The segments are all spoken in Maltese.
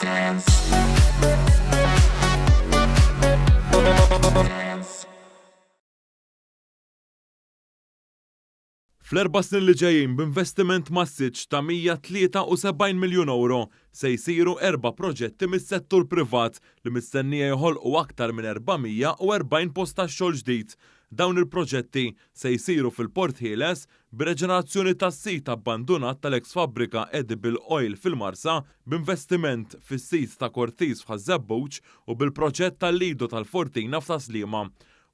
Dance. Dance. Fl-erba' snin li ġejjin b'investiment massiċċ ta' 173 miljun ewro se jsiru erba' proġetti mis-settur privat li mistennija joħolqu aktar minn 440 post tax-xogħol ġdid. Dawn il-proġetti se jsiru fil-Port Ħieles, bir-reġenerazzjoni tas-sit abbandunat tal-eks fabbrika Edible Oil fil-Marsa, b'investiment fis-sit ta' Cortis f'Ħaż-Żebbuġ u bil-proġett tal-Lido tal-Fortina f'Tas-Sliema.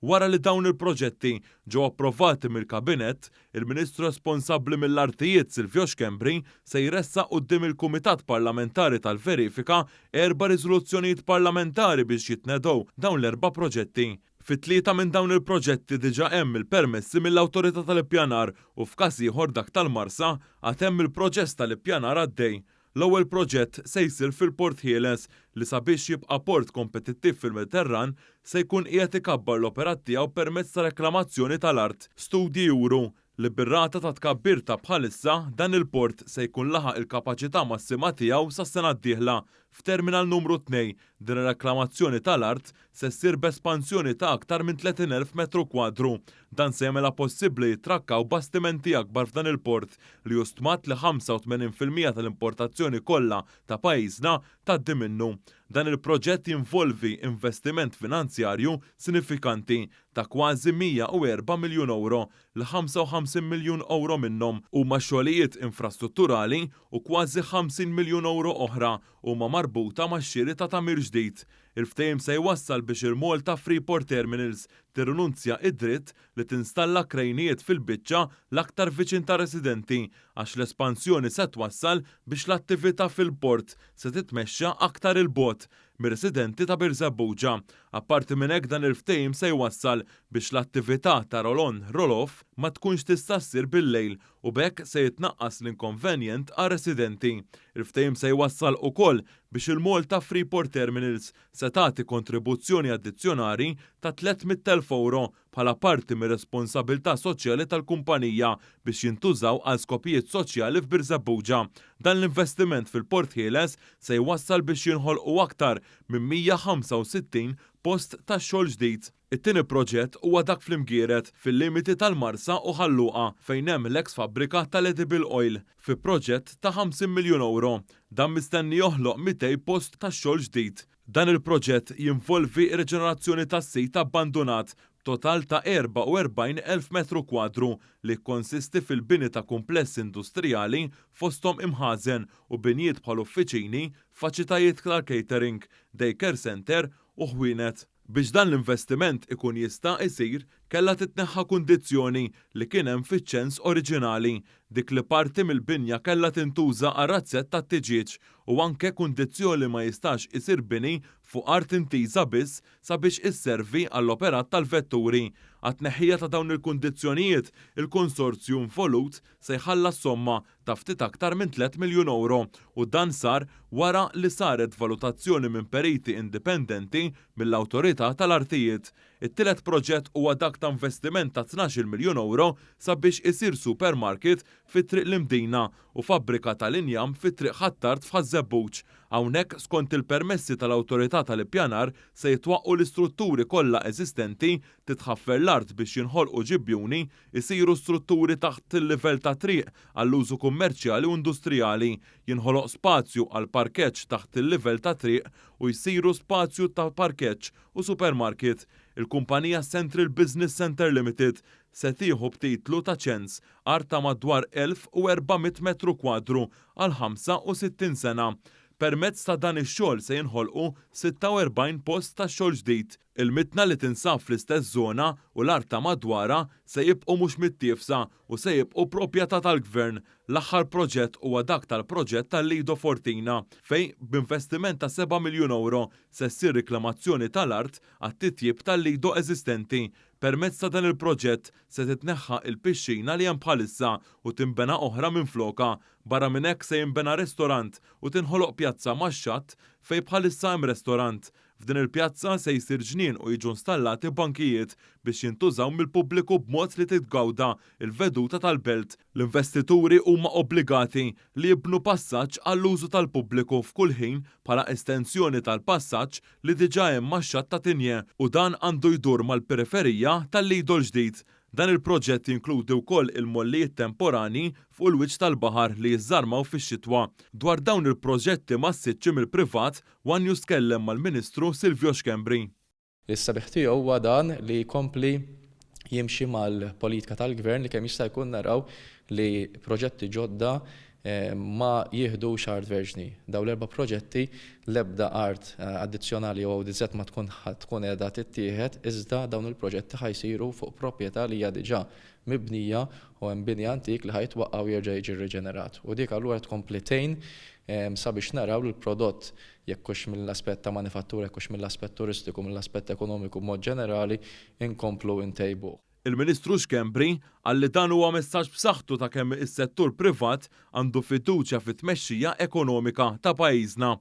Wara li dawn il-proġetti ġew approvati mill-Kabinett, il-Ministru responsabbli mill-Artijiet Silvio Schembri se jressaq quddiem il-Kumitat Parlamentari tal-Verifika erba' riżoluzzjonijiet parlamentari biex jitnedew dawn l-erba' proġetti. Fi tlieta minn dawn il-proġetti diġà hemm il-permessi mill-Awtorità tal-Ippjanar u f'każ ieħor dak tal-Marsa għad hemm il-proċess tal-ippjanar għaddej. L-ewwel proġett se jsir fil-Port Ħieles li sabiex jibqa' port kompetittiv fil-Mediterran se jkun qiegħed ikabbar l-operat tiegħu permezz ta' reklamazzjoni tal-art. Studji juru li bir-rata ta' tkabbir ta' bħalissa dan il-port se jkun laħaq il-kapaċità massima tiegħu sas-sena d-dieħla. F'Terminal Numru 2, din ir-reklamazzjoni tal-art se ssir b'espansjoni ta' aktar minn 30,000 metru kwadru. Dan se jagħmilha possibbli jitrakkaw bastimenti akbar f'dan il-port li hu stmat li 85% tal-importazzjoni kollha ta' pajjiżna tgħaddi minnu. Dan il-proġett jinvolvi investiment finanzjarju sinifikanti ta' kważi 104 miljun ewro, li 55 miljun ewro minnhom huma xogħlijiet infrastrutturali u kważi 50 miljun ewro oħra huma marbuta max-xiri ta' tagħmir ġdid. Il-ftehim se jwassal biex il-Malta Freeport Terminals tirrinunzja id-dritt li tinstalla krejnijiet fil-biċċa l-aktar viċin tar-residenti għax l-espansjoni se twassal biex l-attività fil-port se titmexxa aktar 'il bogħod mir-residenti ta' Birżebbuġa. Apparti minn hekk dan il-ftehim se jwassal biex l-attività ta' roll-on roll-off ma tkunx tista' ssir bil-lejl u b'hekk se jitnaqqas l-inkonvenjent għar-residenti. Il-ftehim se jwassal ukoll biex il-Malta Freeport Terminals se tagħti kontribuzzjoni addizzjonali ta' 300,000 ewro bħala parti mir-responsabilità soċjali tal-kumpanija biex jintużaw għal skopijiet soċjali f'Birżebbuġa. Dan l-investiment fil-Port Ħieles se jwassal biex jinħolqu aktar minn 165 post tax-xogħol ġdid. It-tieni proġett huwa dak fl-Imgieret, fil-limiti tal-Marsa u Ħal Luqa, fejn hemm l-eks fabbrika tal-edible oil, fi proġett ta' 50 miljun ewro. Dan mistenni joħloq 200 post tax-xogħol ġdid. Dan il-proġett jinvolvi r-riġenerazzjoni tas-sit abbandunat b'total ta' 44,000 metru kwadru li jikkonsisti fil-bini ta' kumpless industrijali fosthom imħażen u binjiet bħal uffiċini, faċitajiet tal-catering, day care centre u ħwienet. Biex dan l-investiment ikun jista' isir, kellha titneħħa kundizzjoni li kien hemm fiċ-ċens oriġinali, dik li parti mill-binja kellha tintuża għar-razzett tat-tiġieġ u anke kundizzjoni li ma jistax isir bini fuq art intiża biss sabiex isservi għall-operat tal-vetturi. Għat-tneħħija ta' dawn il-kundizzjonijiet, il-konsorzju involut se jħallas somma ta' ftit aktar minn tlett miljun ewro u dan sar wara li saret valutazzjoni minn periti indipendenti mill-Awtorità tal-Artijiet. It-tielet proġett huwa dak ta' investiment ta' 12-il miljun ewro sabiex isir supermarket fi Triq l-Imdina u fabbrika tal-injam fi Triq Ħ'Attard f'Ħaż-Żebbuġ. Hawnhekk, skont il-permessi tal-Awtorità tal-Ippjanar, se jitwaqqu l-istrutturi kollha eżistenti, titħaffer l-art biex jinħolqu ġibjuni, isiru strutturi taħt il-livell tat-triq għall-użu kummerċjali u industrijali, jinħoloq spazju għal parkeġġ taħt il-livell tat-triq u jsiru spazju ta' parkeġġ u supermarket. Il-kumpanija Central Business Centre Limited se tieħu b'titlu ta' ċens art ta' madwar 1,400 metru kwadru għal 65 sena. Permezz ta' dan ix-xogħol se jinħolqu 46 post ta' xogħol ġdid. Il-mitna li tinsab fl-istess żona u l-art ta' madwarha se jibqgħu mhux mittiefsa u se jibqgħu proprjetà tal-Gvern. L-aħħar proġett huwa dak tal-proġett tal-Lido Fortina fejn b'investiment ta' seba' miljun ewro se ssir riklamazzjoni tal-art għat-titjib tal-lido eżistenti. Permezz ta' dan il-proġett se titneħħa il-pixxina li hemm bħalissa u tinbena oħra minflokha. Barra minn hekk se jinbena restorant u tinħoloq pjazza max-xatt fejn bħalissa hemm restorant. F'din il-pjazza se jsir ġnien u jiġu installati bankijiet biex jintużaw mill-pubbliku b'mod li titgawda l-veduta tal-belt. L-investituri huma obbligati li jibnu passaġġ għall-użu tal-pubbliku f'kull ħin bħala estensjoni tal-passaġġ li diġà hemm max-xatt ta' Tigné u dan għandu jdur mal-periferija tal-Lido l-ġdid. Dan il-proġett jinkludi wkoll il-mollijiet temporani fuq il-wiċċ tal-baħar li jiżżarmaw fix-xitwa. Dwar dawn il-proġetti massiċċi mill-privat, one News tkellem mal-Ministru Silvio Schembri. Is-sabiħ tiegħu huwa dan li jkompli jimxi mal-politika tal-Gvern li kemm jista' jkun naraw li proġetti ġodda ma jieħdux art verġni. Dawn l-erba' proġetti l-ebda art addizzjonali jew ODZ ma tkun tkun qiegħda tittieħed iżda dawn il-proġetti ħa jsiru fuq proprjetà li hija diġà mibnija u hemm bini antik li ħa jitwaqqa' u jerġa' jiġi rriġenerat. U dik allura tkompli tgħin sabiex naraw li l-prodott jekk hux mill-aspett ta' manifattura, jekk hux mill-aspett turistiku, mill-aspett ekonomiku b'mod ġenerali, inkomplu ntejbuh. Il-Ministru Schembri qal li dan huwa messaġġ b'saħħtu ta' kemm is-settur privat għandu fiduċja fit-tmexxija ekonomika ta' pajjiżna.